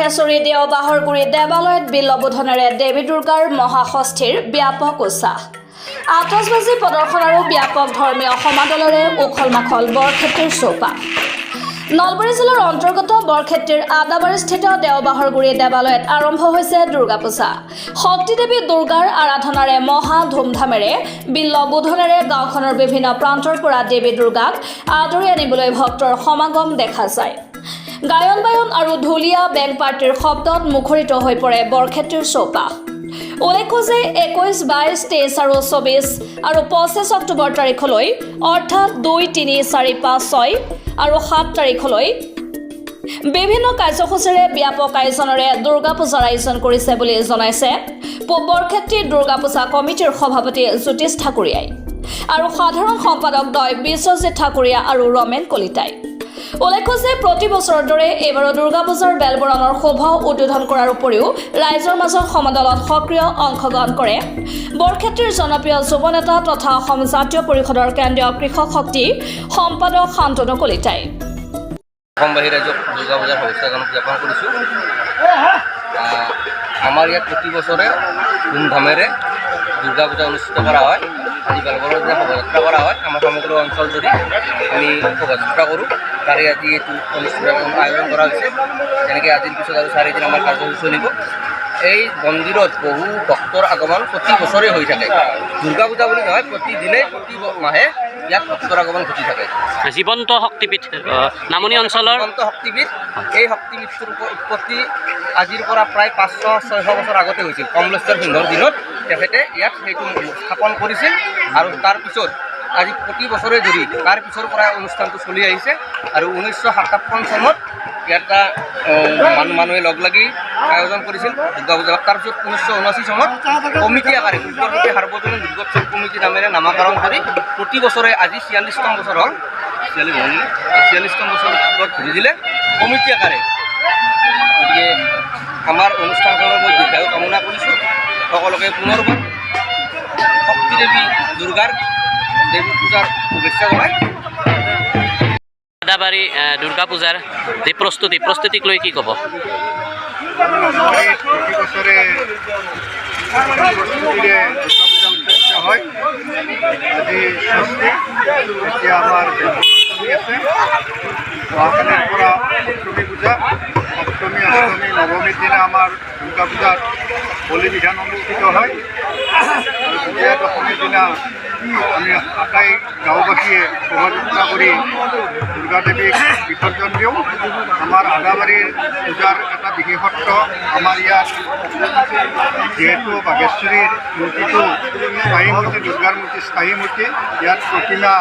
বাঘেশ্বৰী দেওবাহৰগুৰি দেৱালয়ত বিল্লবোধনেৰে দেৱী দুৰ্গাৰ মহাষষ্ঠীৰ ব্যাপক উৎসাহ। আতচবাজী প্ৰদৰ্শন আৰু ব্যাপক ধৰ্মীয় সমাদলেৰে উখল মাখল বৰক্ষেত্ৰীৰ চৌপাশ। নলবাৰী জিলাৰ অন্তৰ্গত বৰক্ষেত্ৰীৰ আদাবাৰীস্থিত দেওবাহৰগুৰি দেৱালয়ত আৰম্ভ হৈছে দুৰ্গা পূজা। শক্তিদেৱী দুৰ্গাৰ আৰাধনাৰে মহা ধুমধামেৰে বিল্লবোধনেৰে গাঁওখনৰ বিভিন্ন প্ৰান্তৰ পৰা দেৱী দুৰ্গাক আদৰি আনিবলৈ ভক্তৰ সমাগম দেখা যায়। গায়ন বায়ন আৰু ঢুলীয়া বেণ্ড পাৰ্টীৰ শব্দত মুখৰিত হৈ পৰে বৰক্ষেত্ৰীৰ চৌপাশ। উল্লেখ্য যে 21, 22, 23 আৰু 24 আৰু 25 অক্টোবৰ তাৰিখলৈ, অৰ্থাৎ 2, 3, 4, 5, 6 আৰু 7 তাৰিখলৈ বিভিন্ন কাৰ্যসূচীৰে ব্যাপক আয়োজনেৰে দুৰ্গা পূজাৰ আয়োজন কৰিছে বুলি জনাইছে পূব বৰক্ষেত্ৰী দুৰ্গা পূজা কমিটিৰ সভাপতি জ্যোতিষ ঠাকুৰীয়াই আৰু সাধাৰণ সম্পাদকদ্বয় বিশ্বজিৎ ঠাকুৰীয়া আৰু ৰমেন কলিতাই। উল্লেখ্য যে প্ৰতি বছৰৰ দৰে এইবাৰো দুৰ্গা পূজাৰ বেলবৰণৰ শুভ উদ্বোধন কৰাৰ উপৰিও ৰাইজৰ মাজত সমদলত সক্ৰিয় অংশগ্ৰহণ কৰে বৰক্ষেত্ৰীৰ জনপ্ৰিয় যুৱ নেতা তথা অসম জাতীয় পৰিষদৰ কেন্দ্ৰীয় কৃষক শক্তি সম্পাদক শান্তনু কলিতাই। অসমবাসী ৰাইজক দুৰ্গা পূজাৰ শুভেচ্ছা জ্ঞাপন কৰিছোঁ। আমাৰ ইয়াত প্ৰতি বছৰে ধুমধামেৰে দুৰ্গা পূজা অনুষ্ঠিত কৰা হয়। আজি বেলবৰৰ দিনা শোভাযাত্ৰা কৰা হয়। আমাৰ সমগ্ৰ অঞ্চল জুৰি আমি শোভাযাত্ৰা কৰোঁ। তাৰে আজি এইটো অনুষ্ঠিত আয়োজন কৰা হৈছে। তেনেকৈ আজিৰ পিছত আৰু 4 দিন আমাৰ কাৰ্যসূচী চলিব। এই মন্দিৰত বহু ভক্তৰ আগমন প্ৰতি বছৰে হৈ থাকে। দুৰ্গা পূজা বুলি নহয়, প্ৰতিদিনেই, প্ৰতি মাহে ইয়াত ভক্তৰ আগমন ঘটি থাকে। জীৱন্ত শক্তিপীঠ নামনি অঞ্চলৰ। জীৱন্ত শক্তিপীঠ। এই শক্তিপীঠটোৰ উৎপত্তি আজিৰ পৰা প্ৰায় 500-600 বছৰ আগতে হৈছিল। কমলেশ্বৰ সিংহৰ দিনত তেখেতে ইয়াত সেইটো স্থাপন কৰিছিল আৰু তাৰপিছত আজি প্ৰতি বছৰে ধৰি তাৰ পিছৰ পৰাই অনুষ্ঠানটো চলি আহিছে। আৰু 1957 চনত ইয়াত এটা মানুহে লগ লাগি আয়োজন কৰিছিল দুৰ্গা পূজা। তাৰপিছত 1979 চনত কমিটি আকাৰে উত্তৰ সাৰ্বজনীন দুৰ্গোৎসৱ কমিটি নামেৰে নামাকৰণ কৰি প্ৰতি বছৰে আজি 46তম বছৰ হ'ল, 46 হ'ল নেকি? 46তম বছৰত ঘূৰি দিলে কমিটি আকাৰে। গতিকে আমাৰ অনুষ্ঠানখনৰ মই দীৰ্ঘায়ু কামনা কৰিছোঁ। সকলোকে পুনৰবাৰ শক্তিদেৱী দুৰ্গাৰ দেৱী পূজাৰ শুভেচ্ছা জনাই। আদাবাৰী দুৰ্গা পূজাৰ যি প্ৰস্তুতি, প্ৰস্তুতিক লৈ কি ক'ব? নলবাৰীত প্ৰতি বছৰে প্ৰস্তুতিৰে দুৰ্গা পূজা অনুষ্ঠিত হয়। আজি ষষ্ঠী। এতিয়া আমাৰ চলি আছে। অহাকালিৰ পৰা সপ্তমী পূজা। সপ্তমী, অষ্টমী, নৱমীৰ দিনা আমাৰ দুৰ্গা পূজাত বলি বিধান অনুষ্ঠিত হয় আৰু বিজয়া দশমীৰ দিনা আমি আটাই গাঁওবাসীয়ে শোভাযাত্ৰা কৰি দুৰ্গা দেৱীক বিসৰ্জন দিওঁ। আমাৰ আদাবাৰীৰ পূজাৰ এটা বিশেষত্ব, আমাৰ ইয়াত যিহেতু বাঘেশ্বৰীৰ মূৰ্তিটো স্থায়ী মূৰ্তি, দুৰ্গাৰ মূৰ্তি স্থায়ী মূৰ্তি, ইয়াত প্ৰতিমা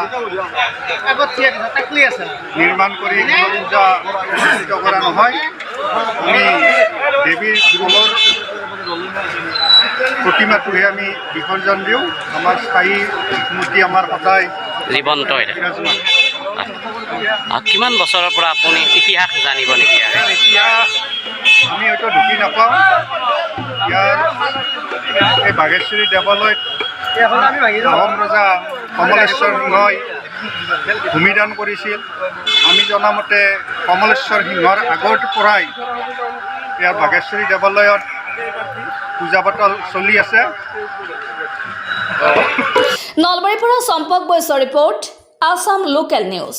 নিৰ্মাণ কৰি কোনো পূজা অনুষ্ঠিত কৰা নহয়। আমি দেৱীৰ কলৰ প্ৰতিমাটোহে আমি বিসৰ্জন দিওঁ। আমাৰ স্থায়ী মূৰ্তি আমাৰ সদায় জীৱন্ত হৈ থাকে। বিৰাজমান। কিমান বছৰৰ পৰা, আপুনি ইতিহাস জানিব নেকি ইয়াৰে? ইয়াৰ ইতিহাস আমি হয়তো ঢুকি নাপাওঁ। ইয়াৰ এই বাঘেশ্বৰী দেৱালয়ত আহোম ৰজা কমলেশ্বৰ সিংহই ভূমিদান কৰিছিল। আমি জনামতে কমলেশ্বৰ সিংহৰ আগৰ পৰাই ইয়াৰ বাঘেশ্বৰী দেৱালয়ত পূজা পাতল চলি আছে। নলবাৰীৰ পৰা চম্পক বৈশ্যৰ ৰিপৰ্ট, আছাম লোকেল নিউজ।